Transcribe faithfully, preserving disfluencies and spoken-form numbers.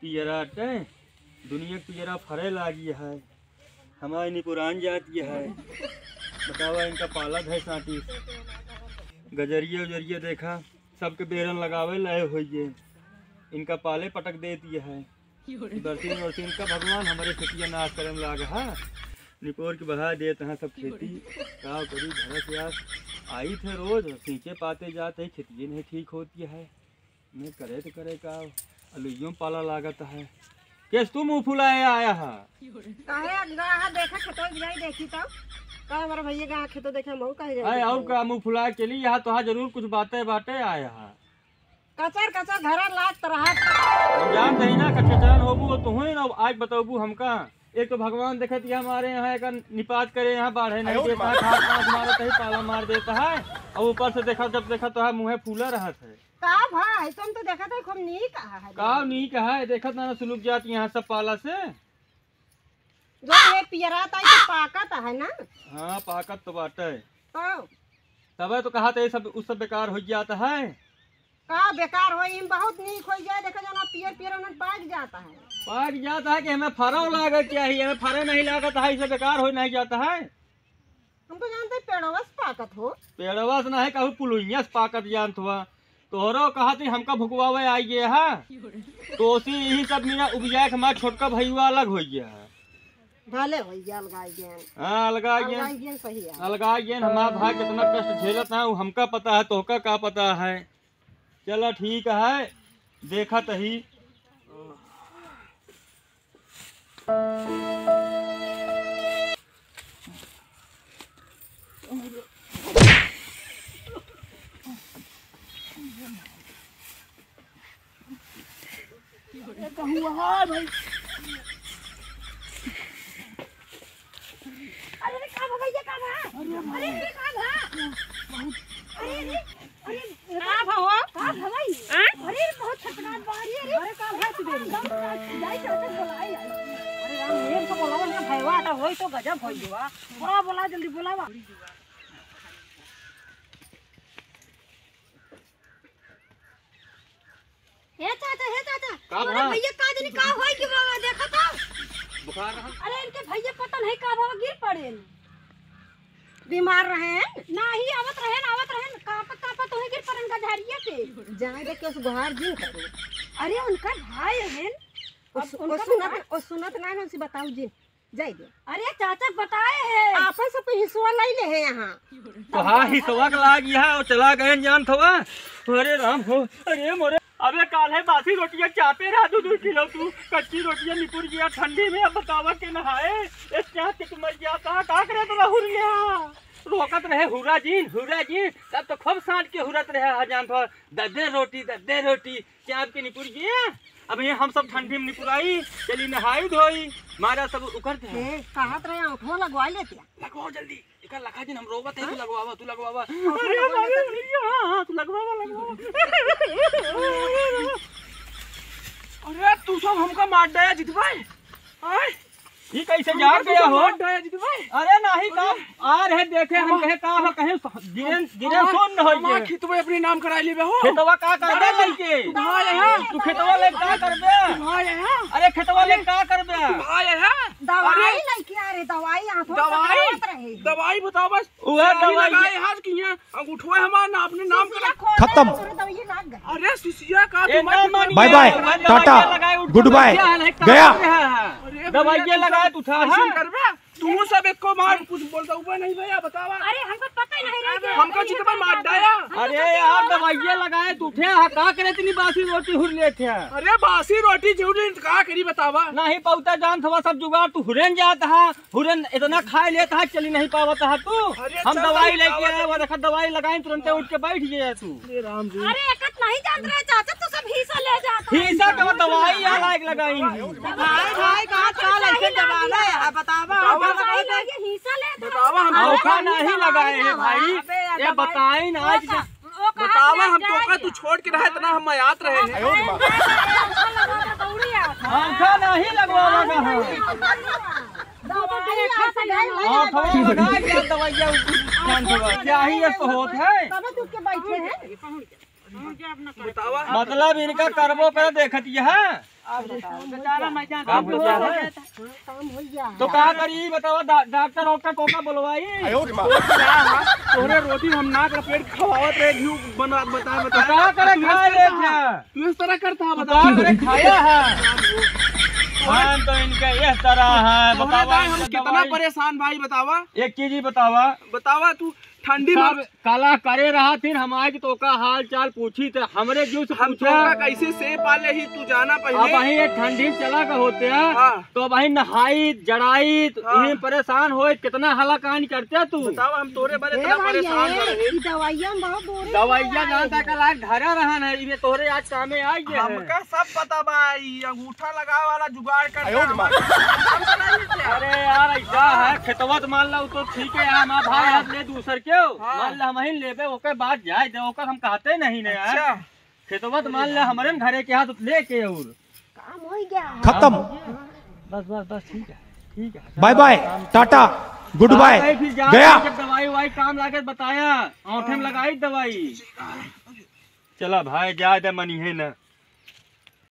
पियरा अटे, दुनिया के पियरा फरे लागी है, हमारी निपुरान जाती है। बतावा, इनका पाला धै सांटी, गजरिया उजरिया देखा, सबके बेरन लगावे लाए होइए, इनका पाले पटक देती है। बरसीन बरसीन का भगवान हमरे खेतिया नाश करे में लाग है। निपोर के बढ़ा देत हैं सब खेती। का करी, भरत यार आई थे रोज, सींचे पाते जाते ही खेतिये नहीं ठीक होती है। मैं करे तो करे का, अलुइयों पाला लागत है। केस तू मुंह फुलाए आया है? काहे अगगा है, देखा खेतो जाई देखी तो। का हमारा भैया गा खेतो देखे, हम कहे जाई अरे देखी। और का मुंह फुलाए के लिए यहाँ तो जरूर कुछ बातें बातें आया है। कचर कचर घरा लागत रहत। हम जानत हई ना, कचकचान होबू, तो होई ना, आज बतौबू हमका। एक तो भगवान देखत, ये हमारे यहाँ एक निपात करे, यहाँ बाढ़े नहीं देता है, खाद पास मारत है, पाला मार देता है, और ऊपर से देखा, जब देखा तो है मुँहे फूला रहत है। का भाई, तुम तो देखत है खूब नीक है। का नीक है, देखत ना, ना सुलुक जात यहाँ सब पाला से। जो ये पियरात आई तो पाकत है ना? हाँ, पाकत तो बाटे। तो? तबे तो कहा था, ये सब, उस सब बेकार हो जाता है। का बेकार हो, इम बहुत नीक हो जाए। देखो जना पियर पियर उन्हें पाक जाता है। पाक जाता है कि हमें फरो लागे चाहिए, हमें फरे नहीं लागत है, इसे बेकार हो नहीं जाता है। हम तो जानते हैं पेड़वा से पाकत हो। पेड़वा से नहीं, कहूँ पुलुइया से पाकत जानत हुआ। तोहरो कहा थी हमका भुकवावे आई गए है। तो उसी यही सब मेरा उपजा के हमारा छोटका भैया अलग हो गया है। भले हो गया, अलगाई गए। हाँ, अलगाई गए। अलगाई गए सही है। अलगाई गए, हमारा भाई कितना कष्ट झेलत है, वो हमका पता है, तोहका का पता है। चला ठीक है, देखत ही। अरे, का भा भैया, का भा? अरे, अरे, का भा? अरे, अरे, अरे, का भा हो? का भा भाई? हाँ? अरे, बहुत खतरनाक बा, अरे, अरे। अरे, का भा तू बेरी? जाई, जाई, जाई, बोलाई, आई। अरे राम, ये तो बोलावा ना, भैया, आटा होई तो गजब होई जुआ। बोला, बोला, जल्दी बोलावा। हे चाचा, हे चाचा, का तोरा भा? भैया का जानी का होई कि बाबा, देखो तो। बुखार रहन? अरे इनके भैया पता नहीं का बाबा गिर पड़े। बीमार रहे हैं? नाही, आवत रहे, आवत रहे, कांपत, कांपत वहीं गिर पड़े गझारिया पे। जाए दे के उस गुहार जिन करो। अरे उनका भाई है। अब उस, उनका उस सुनत, भाई। उस सुनत ना है, उनसे बताओ जिन। जाई दे। अरे चाचा बताए है। आपन सब हिस्सा लाई ले है यहाँ। तो हाँ, हिस्सा के लाग यहाँ और चला गए जान थवा। अरे राम हो, अरे मोरे। अबे काल है बासी रोटियां चापे रहा दो दो किलो तू। कच्ची रोटियां निपुर गया ठंडी में, अब बतावा के नहाए। इस चाह के तू मर गया था, का करे तो हुर लिया। रोकत रहे हुरा जीन, हुरा जीन, तब तो खूब सांट के हुरत रहे, हाँ जान थवा। दद्दे रोटी, दद्दे रोटी। चाप के निपुर गया। अब ये हम सब ठंडी में निपुराई, चली नहाई धोई, मारा सब उकर दे। ए, कहत रहे, आंखवा लगवा लेते। लगवाओ जल्दी, एकर लखा जिन हम रोवत है, तू लगवावा, तू लगवावा। आंखवा अरे लगवा बाबा, लेते। अरे, हाँ, हाँ, तू लगवावा, लगवावा। अरे, तू सब हमका मार डाया जितवाई। आय। ई कैसे जान गया हो? मार डाया जितवाई। अरे नाही का, आ रहे देखे हम, कहे का हो, कहे गिरन, गिरन सुन न होइए। खेतवा अपने नाम करा लेबे हो। खेतवा का करबे लेके? तू भाई है। तू खेतवा ले का करबे? तू भाई है। अरे खेतवा ले का करबे? तू भाई है। दवाई अरे। लेके आ रे, दवाई यहाँ तो दवाई? दवाई बताओ बस। उहे दवाई दवाई। लगाए हाथ किया। अंगूठवा हमार ना अपने नाम का। खत्म। अरे सिसिया का ए, तुम्हारे ना मानिए, बाय बाय, उहे दवाई टाटा, लगाए, उठ गुड बाय, क्या हाल है? गया। अरे दवाई भैया, ये तू लगाए, सब तू था, ऐसे हाँ? करबे? तू सब एको मार कुछ बोलता हुआ नहीं भैया, बतावा। अरे हमको पता ही नहीं रहा कि हमका जितवा मार डाया। अरे यार, दवाई ये लगाए, तू थे, हाँ, का करे इतनी बासी रोटी हुर ले थे? अरे बासी रोटी जरूरी का करी बतावा? नहीं पौता जान थवा सब जुगाड़, तू हुरेन जात हा। हुरन इतना खाए लेत हा, चली नहीं पावत हा तू। अरे हम चल दवाई नहीं लेके पावत आए, है। वो देखा दवाई लगाई, तुरंते उठ के बैठ गया तू। अरे राम जी। अरे एकत नहीं जात रहे चाचा, तू सब हिस्सा ले जात है। हिस्सा का दवाई यहाँ लायक लगाई। भाई, भाई, कहाँ चाल ऐसे जमाना है, बतावा। बतावा। दवाई लेके हिस्सा लेत है। बतावा, हम धोखा नहीं लगाए हैं भाई। अबे यार, ये दवाई बताई ना आज। वो कहा बतावा, हम जाए तोका क्या? तू छोड़ के रहे, इतना हम याद रहे हैं। वो कहा जाए, वो लगा के दौड़ी आवत है। आंखा नहीं लगवावा का है। दवाई खा सही है। आंखा लगा के दवाइया उठान दवा। क्या ही ये तो होत है? तबे तू के बैठे हैं। बतावा। मतलब इनका करबो करे देखत यह। बेचारा मैं जानता हूँ। तो का करी, बतावा, डा-, डॉक्टर वॉक्टर को का बुलवाई? तोहरे रोटी हम नाक लपेट खवावत रहे, घी बना, बता, बता। का करे तू खाए इस तरह ले था। तू इस तरह करता है, तू बता। का करे खाया है? हम तो इनके इस तरह है, तोहरे बतावा, भाई हम इनका कितना दवाई। परेशान भाई, बतावा। एक चीज ही बतावा। बतावा तू, ठंडी में सब काला करे रहा, फिर हम आए कि तोका हाल चाल पूछी, तो हमरे जीव से हम पूछा। तोका कैसे से पाले ही, तू जाना पहले। अब वहीं ये ठंडी में चला का होते हैं, हाँ। तो अब वहीं नहाई, जड़ाई, तो हाँ। इन्हें परेशान होए, कितना हलाकानी करते हैं तू। बतावा, हम तोरे बारे ए इतना भाई, परेशान ये हो रहे। ई दवाइया में बहुत बोरे दवाइया दवाई। जान तक लाग धरा रहन है, ये तोरे आज कामे आई है। हमका सब पता बा, ई अंगूठा लगावे वाला जुगाड़ करता आयो रे माँ। हमारे। अरे यार, ऐसा है, खेतवा तो मान ला, वो तो ठीक है यार, हमार भाई हाँ। हाथ ले दूसर के हो। हाँ। मान ला, हम ही लेबे, ओकर बात जाए दे, ओकर हम कहते नहीं ने यार। अच्छा। खेतवा तो मान ला, हमरे न घरे के हाथ लेके और काम हो गया। खत्म। बस, बस, बस, ठीक है, ठीक है। Bye bye, tata, good bye, हाँ, भाई, फिर जा, गया। जब दवाई वाई काम लागे बताया, औंठे में हाँ। लगाई दवाई। चला भाई, जाए दे, मनी है ना।